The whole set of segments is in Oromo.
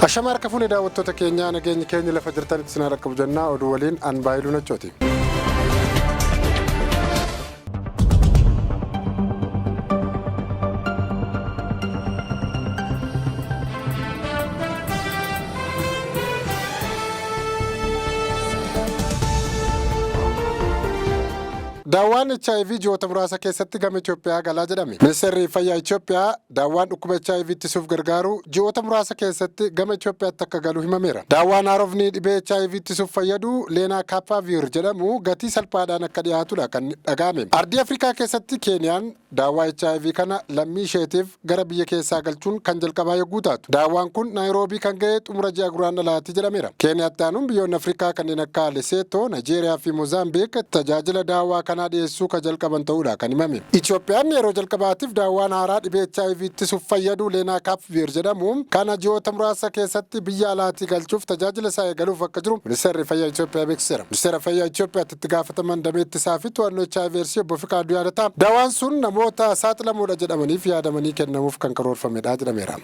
Ashama harka fuune daawwattoota keenyaa, nageenyi keenya lafa jirtanitti isin haa dhaqqabu jennaa. Oduu waliin an Baayiluu Nachooti. Daawwaan HIV ji'oota muraasa keessatti gama Itoophiyaa galaa jedhame. Ministeerri Fayyaa Itoophiyaa daawwaan dhukkuba HIV ittisuuf gargaaru ji'oota muraasa keessatti gama Itoophiyaatti akka galu himameera. Daawwaan haarofni dhibee HIV ittisuuf fayyadu Leenaa Kaappaaviir jedhamu gatii salphaadhaan akka dhiyaatudha kan dhaga'ame. Ardii Afrikaa keessatti Keeniyaan daawwaa HIV kana lammii isheetiif gara biyya keessaa galchuun kan jalqabaa yogguu taatu, daawwaan kun Naayiroobii kan ga'e xumura ji'a Guraandhalaati jedhameera. Keeniyaatti aanuun biyyoonni Afrikaa kanneen akka Leseetoo, Nayijeeriyaa fi Mozaambiik tajaajila daawwaa kanaa dhiyeessuu ka jalqaban ta'uudha kan himame. Itoophiyaan yeroo jalqabaatiif daawwaan haaraa dhibee HIV ittisuuf fayyadu Leenaakaapviir jedhamu kana ji'oota muraasa keessatti biyya alaatii galchuuf tajaajila isaa eegaluuf akka jiru Ministeerri Fayyaa Itoophiyaa beeksiseera. Ministeera Fayyaa Itoophiyaatti itti gaafataman damee ittisaa fi to'annoo HIV Eedsii obbo Fiqaaduu Yaadataa dawaan sun namoota saaxilamoodha jedhamaniif yaadamanii kennamuuf kan karoorfamedha jedhameera.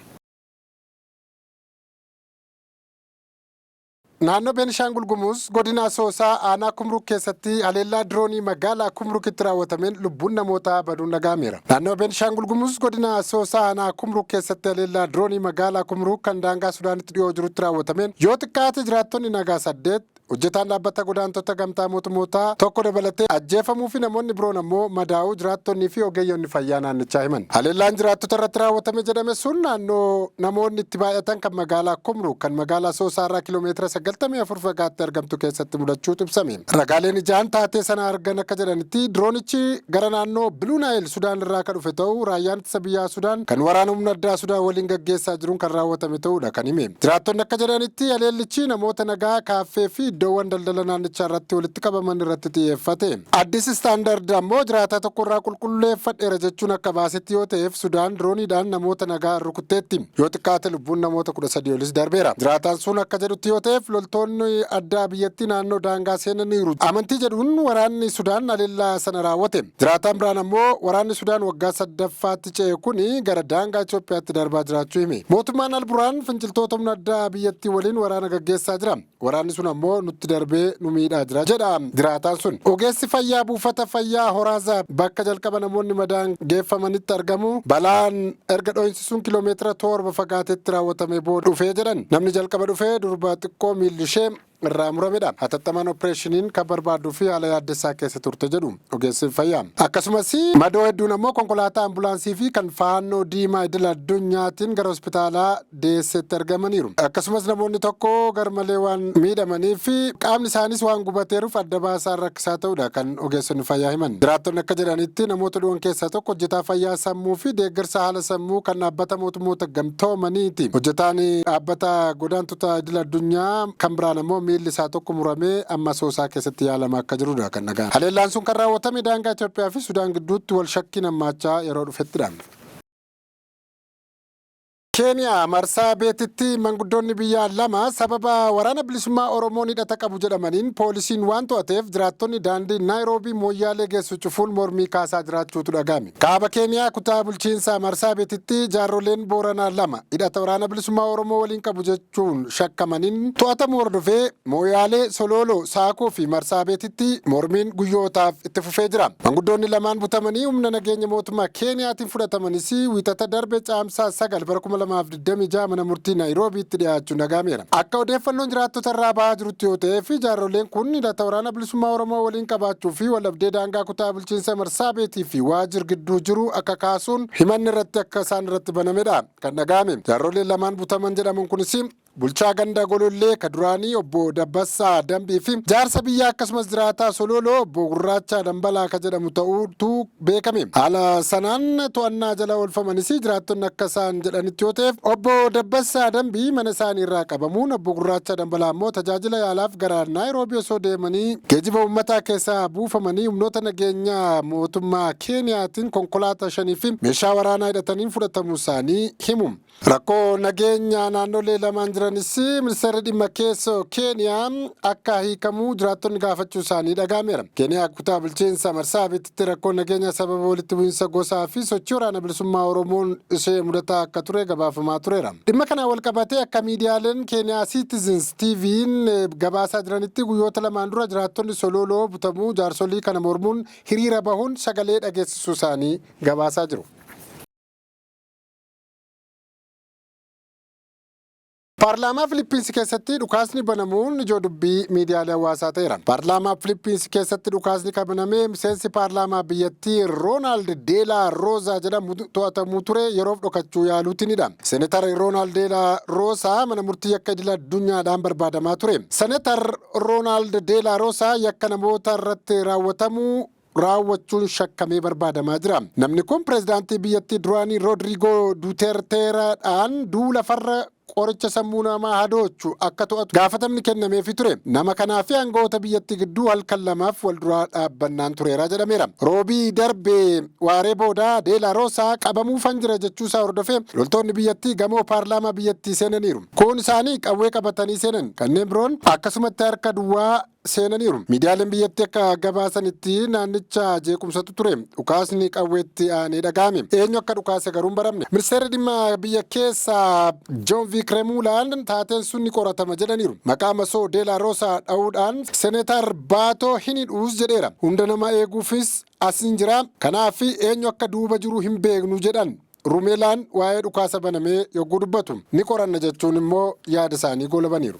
Naannoo Beenishaangul Gumuz godina Asoosaa aanaa Kumruk keessatti haleellaa diroonii magaalaa Kumrukitti raawwatameen lubbuun namootaa baduun dhaga'ameera. Naannoo Beenishaangul Gumuz godina Asoosaa aanaa Kumruk keessatti haleellaa diroonii magaalaa Kumruk kan daangaa Sudaanitti dhiyoo jirutti raawwatameen yoo xiqqaate jiraattonni nagaa 8, hojjetaan dhaabbata godaantota gamtaa mootummootaa tokko dabalatee ajjeefamuu fi namoonni biroon ammoo madaa'uu jiraattonnii fi ogeeyyonni fayyaa naannichaa himan. Haleellaan jiraattota irratti raawwatame jedhame sun naannoo namoonni itti baay'atan kan magaalaa Kumruk kan magaalaa Asoosaa irraa kiiloomeetira 94 fagaattee argamtu keessatti mudachuutu ibsame. Ragaaleen ijaan taatee sana argan akka jedhanitti diroonichi gara naannoo Biluu Naayil Sudaan irraa akka dhufe ta'uu raayyaan ittisa biyyaa Sudaan kan waraana humna addaa Sudaan waliin gaggeessaa jiruun kan raawwatame ta'uudha kan hime. Jiraattonni akka jedhanitti haleellichi namoota nagaa kaaffee fi iddoowwan daldala naannichaa irratti walitti qabaman irratti xiyyeeffate. Addis Standard ammoo jiraataa tokko irraa qulqulleeffadheera jechuun akka baasetti yoo ta'eef Sudaan dirooniidhaan namoota nagaa rukutteetti. Yoo xiqqaate lubbuun namoota 13 olis darbeera. Jiraataan sun akka jedhutti yoo ta'eef loltoonni addaa biyyattii naannoo daangaa seenaniiru amantii jedhuun waraanni Sudaan haleellaa sana raawwate. Jiraataan biraan ammoo waraanni Sudaan waggaa saddaffaatti ce'e kuni gara daangaa Itoophiyaatti darbaa jiraachuu hime. Mootummaan Al-Burhaan finciltoota humna addaa biyyattii waliin waraana gaggeessaa jira. Waraanni sun ammoo nutti darbee nu miidhaa jira jedha jiraataan sun. Ogeessi fayyaa buufata fayyaa Horaazaa bakka jalqaba namoonni madaa'an geeffamanitti argamu balaan erga dho'insi sun kiloomeetira 7 fagaatetti raawwatamee booda dhufee jedhan. Namni jalqaba dhufe durba xiqqoo miilli ishee irraa muramedha. Hatattamaan opereeshiniin kan barbaaduu fi haala yaaddessaa keessa turte jedhu ogeessi fayyaa. Akkasumas madoo hedduun ammoo konkolaataa ambulaansii fi kan faannoo diimaa idil addunyaatiin gara hospitaalaa deessetti argamaniiru. Akkasumas namoonni tokko garmalee waan miidhamanii fi qaamni isaaniis waan gubateeruuf adda baasaan rakkisaa ta'uudha kan ogeessonni fayyaa himan. Jiraattonni akka jedhanitti namoota du'an keessaa tokko hojjetaa fayyaa sammuu fi deeggarsa haala sammuu kan dhaabbata mootummoota gamtoomaniiti. Hojjetaan dhaabbata godaantota idil addunyaa kan biraan ammoo miilli isaa tokko muramee amma Asoosaa keessatti yaalama akka jirudha kan dhaga'ame. Haleellaan sun kan raawwatame daangaa Itoophiyaa fi Sudaan gidduutti wal shakkiin hammaachaa yeroo dhufettidha. Keeniyaa marsaa beetitti manguddoonni biyyaa lama sababa waraana bilisummaa Oromoon hidhata qabu jedhamaniin poolisiin waan to'ateef jiraattonni daandii Naayiroobii Mooyyaalee geessu cufuun mormii kaasaa jiraachuutu dhaga'ame. Kaaba Keeniyaa kutaa bulchiinsa Marsaa Beetitti jaarroleen Booranaa lama hidhata waraana bilisummaa Oromoo waliin qabu jechuun shakkamaniin to'atamuu hordofee Mooyaalee, Solooloo, Saakoo fi Marsaa Beetitti mormiin guyyootaaf itti fufee jira. Manguddoonni lamaan butamanii humna nageenya mootummaa Keeniyaatiin fudhatamanis Wiixata darbe Caamsaa 9 bara 2026 mana murtii Naayiroobiitti dhiyaachuun dhaga'ameera. Akka odeeffannoon jiraattota irraa bahaa jirutti yoo ta'eef jaarroleen kun hidhata waraana bilisummaa Oromoo waliin qabaachuu fi waldhabdee daangaa kutaa bulchiinsa Marsaabeetii fi Waajir gidduu jiru akka kaasuun himanni irratti akka isaan irratti banamedha kan dhaga'ame. Jaarroleen lamaan butaman jedhaman kunis Bulchaa ganda Golollee ka duraanii obbo Dabbassaa Dambii fi jaarsa biyyaa akkasumas jiraataa Solooloo obbo Gurraachaa Dambalaa ka jedhamu ta'uutu beekame. Haala sanaan to'annaa jala oolfamanis jiraattonni akka isaan jedhanitti yoo ta'eef obbo Dabbassaa Dambii mana isaanii irraa qabamuun obbo Gurraachaa Dambalaa immoo tajaajila yaalaaf gara Naayiroobii osoo deemanii geejiba uummataa keessaa buufamanii humnoota nageenyaa mootummaa Keeniyaatiin konkolaataa shanii fi meeshaa waraanaa hidhataniin fudhatamuu isaanii himu. Rakkoo nageenya naannolee lamaan jiranis ministeerri dhimma keessoo Keeniyaa akka hiikamuu jiraattonni gaafachuu isaanii dhagahameera. Keeniyaa kutaa bulchiinsa Marsaabiitti rakkoon nageenya sababa walitti bu'iinsa gosaa fi sochii waraana bilisummaa Oromoon ishee mudataa akka ture gabaafamaa tureera. Dhimma kana wal qabatee akka miidiyaaleen Keeniyaa Citizens TV'n gabaasaa jiranitti, guyyoota 2n dura jiraattonni Sololoo butamuu jaarsolii kana mormuun hiriira bahuun sagalee dhageessisuu isaanii gabaasaa jiru. Paarlaamaa Filiippiinsi keessatti dhukaasni banamuun ijoo dubbii miidiyaalee hawaasaa ta'eera. Paarlaamaa Filiippiinsi keessatti dhukaasni kan baname miseensi paarlaamaa biyyattii Roonaald Deelaa Roozaa jedhamu to'atamuu ture yeroof dhokachuu yaaluutinidha. Senetar Roonaald Deelaa Roozaa mana murtii yakka idil addunyaadhaan barbaadamaa ture. Senetar Roonaald Deelaa Roozaa yakka namoota irratti raawwatamuu raawwachuun shakkamee barbaadamaa jira. Namni kun pireezidaantii biyyattii duraanii Roodriigoo Duuterteedhaan duula farra qoricha sammuu namaa hadoochu akka to'atu gaafatamni kennameefii ture. Nama kanaa fi aangawoota biyyattii gidduu halkan 2f wal duraa dhaabbannaan tureera jedhameera. Roobii darbe waaree booda Deelaa Roosaa qabamuufan jira jechuusaa hordofee loltoonni biyyattii gamoo paarlaamaa biyyattii seenaniiru. Kuun isaanii qawwee qabatanii seenan. Kanneen biroon akkasumatti harka duwwaa seenaniiru. Miidiyaaleen biyyattii akka gabaasanitti naannicha jeequmsatu ture. Dhukaasni qawweetti aanee dhaga'ame. Eenyu akka dhukaase garuu hin baramne. Ministeerri dhimma biyya keessaa Joon Viikremuulaan taateen sun ni qoratama jedhaniiru. Maqaa masoo Deelaa Roosaa dha'uudhaan Seneetar Baatoo hin hidhuus jedheera. Hunda nama eeguufis asin jira. Kanaaf eenyu akka duuba jiru hin beeknu jedhan. Rumeelaan waa'ee dhukaasa banamee yogguu dubbatu, ni qoranna jechuun immoo yaada isaanii goolabaniiru.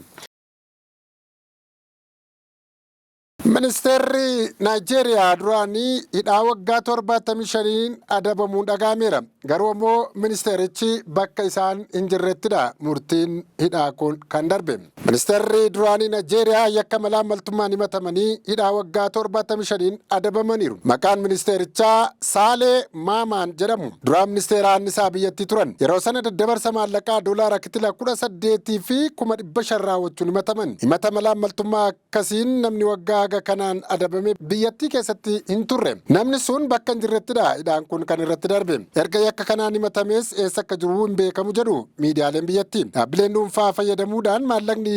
Ministeerri Naayijeeriyaa duraanii hidhaa waggaa 75n adabamuun dhaga'ameera. Garuu ammoo ministeerichi bakka isaan hin jirrettidha murtiin hidhaa kun kan darbe. Ministeerri duraanii Naayijeeriyaa yakka malaammaltummaan himatamanii hidhaa waggaa 75n adabamaniiru. Maqaan ministeerichaa Saalee Maamaan jedhamu. Duraan ministeera annisaa biyyattii turan. Yeroo sana daddabarsa maallaqaa doolaara kitila 18,500,000 raawwachuun himataman. Himata malaammaltummaa akkasiin namni waggaa haga kanaan adabame biyyattii keessatti hin turre. Namni sun bakka hin jirrettidha hidhaan kun kan irratti darbe. Erga yakka kanaan himatamees eessa akka jiru hin beekamu jedhu miidiyaaleen biyyattii. Dhaabbileen dhuunfaa fayyadamuudhaan maallaqni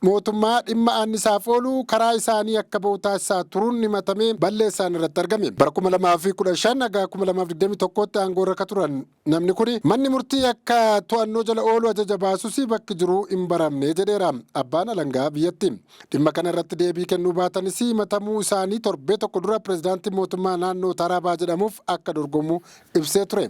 mootummaa dhimma annisaaf oolu karaa isaanii akka ba'u taasisaa turuun himatamee balleessaan irratti argame. Bara 2015 haga 2021tti aangoo irra turan namni kun manni murtii akka to'annoo jala oolu ajaja baasus bakki jiru hin baramne jedheera abbaan alangaa biyyatti. Dhimma kana irratti deebii kennuu baatanis, himatamuu isaanii torbee tokko dura pireezidaantii mootummaa naannoo Taraabaa jedhamuuf akka dorgomu ibsee ture.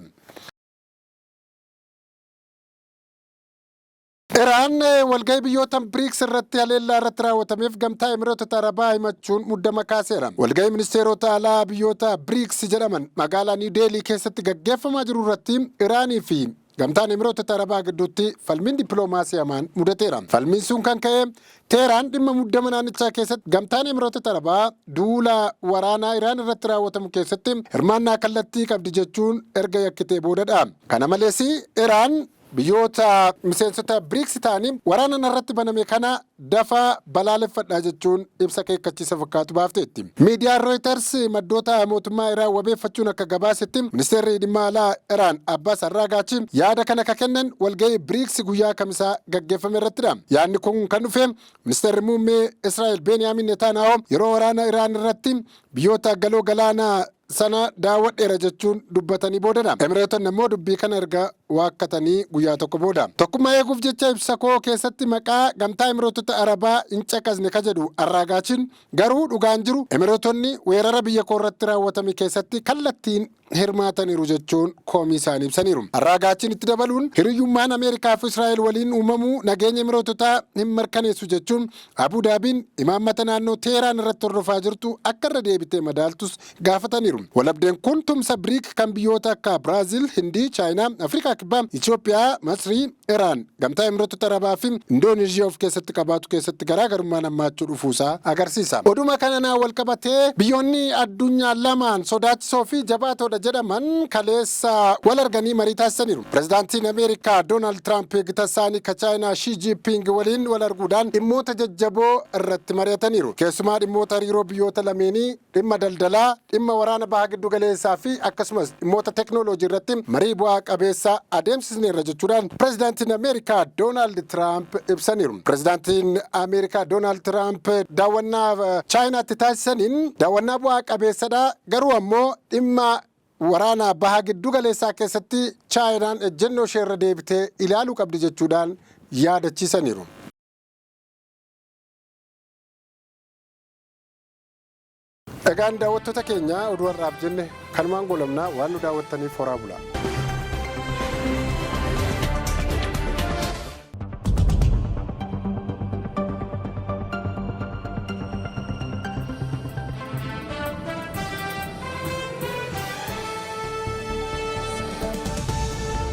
Iraan walgahii biyyoota BRICS irratti haleellaa irratti raawwatameef gamtaa Emireetota Arabaa himachuun muddama kaaseera. Walgahii ministeerota alaa biyyoota BRICS jedhaman magaalaa Niw Deelii keessatti gaggeeffamaa jiru irratti Iraanii fi gamtaan Emireetota Arabaa gidduutti falmiin dippiloomaasii hamaan mudateera. Falmiin sun kan ka'e Teeraan dhimma muddama naannichaa keessatti gamtaan Emireetota Arabaa duula waraanaa Iraan irratti raawwatamu keessatti hirmaannaa kallattii qabdi jechuun erga yakkitee boodadha. Kana malees, Iraan biyyoota miseensota BRICS ta'anii waraana narratti baname kana dafa balaaleffadha jechuun ibsa akeekkachiisa fakkaatu baafteetti. Miidiyaan Reuters maddoota mootummaa Iraan wabeeffachuun akka gabaasetti, ministeerri dhimma alaa Iraan Abbas Arraagaachi yaada kana ka kennan walgahii BRICS guyyaa Kamisaa gaggeeffame irrattidha. Yaadni kun kan dhufe ministeerri muummee Israa'el Beeniyaamin Netaanyaahoo yeroo waraana Iraan irratti biyyoota galoo galaanaa sana daawwadheera jechuun dubbatanii boodadha. Emireetonni ammoo dubbii kana erga waakkatanii guyyaa tokko booda. Tokkummaa eeguuf jecha ibsa koo keessatti maqaa gamtaa Emireetota Arabaa hin caqasne ka jedhu Arraagaachiin, garuu dhugaan jiru Emireetonni weerara biyya koo irratti raawwatame keessatti kallattiin hirmaataniiru jechuun komii isaanii ibsaniiru. Arraagaachiin itti dabaluun, hiriyyummaan Ameerikaa fi Israa'el waliin uumamuu nageenya Emireetotaa hin mirkaneessu jechuun, Abuu Daabiin imaammata naannoo Teeraan irratti hordofaa jirtu akka irra deebitee madaaltus gaafataniiru. Walabdeen kun tumsa BRIC kan biyyoota akka Biraazil, Hindii, Chaayinaa, Afrikaa Kibbaa, Itoophiyaa, Masrii, Iraan, Gamtaa Emireetota Arabaa fi Indooneezhiyaa of keessatti qabaatu keessatti garaagarummaan hammaachuu dhufuusaa agarsiisa. Oduma kanaan wal qabatee biyyoonni addunyaa lamaan sodaachisoo fi jabaatoodha jedhaman kaleessa wal arganii marii taasisaniiru. Pireezidaantiin Ameerikaa Doonaald Tiraamp gita isaanii ka Chaayinaa Shii Jiinpiing waliin wal arguudhaan dhimmoota jajjaboo irratti mari'ataniiru. Keessumaa dhimmoota hariiroo biyyoota lameenii, dhimma daldalaa, dhimma waraana Baha Giddu Galeessaa fi akkasumas dhimmoota teeknooloojii irratti marii bu'aa qabeessa adeemsisneerra jechuudhaan pireezidaantiin Ameerikaa Doonaald Tiraamp ibsaniiru. Pireezidaantiin Ameerikaa Doonaald Tiraamp daawwannaa Chaayinaatti taasisaniin daawwannaa bu'aa qabeessadha, garuu ammoo dhimma waraana Baha Giddu Galeessaa keessatti Chaayinaan ejjennoo ishee irra deebitee ilaaluu qabdi jechuudhaan yaadachiisaniiru. Egaan daawwattoota keenya, oduu har'aaf jenne kanumaan goolabnaa. Waan nu daawwattaniif horaa bulaa.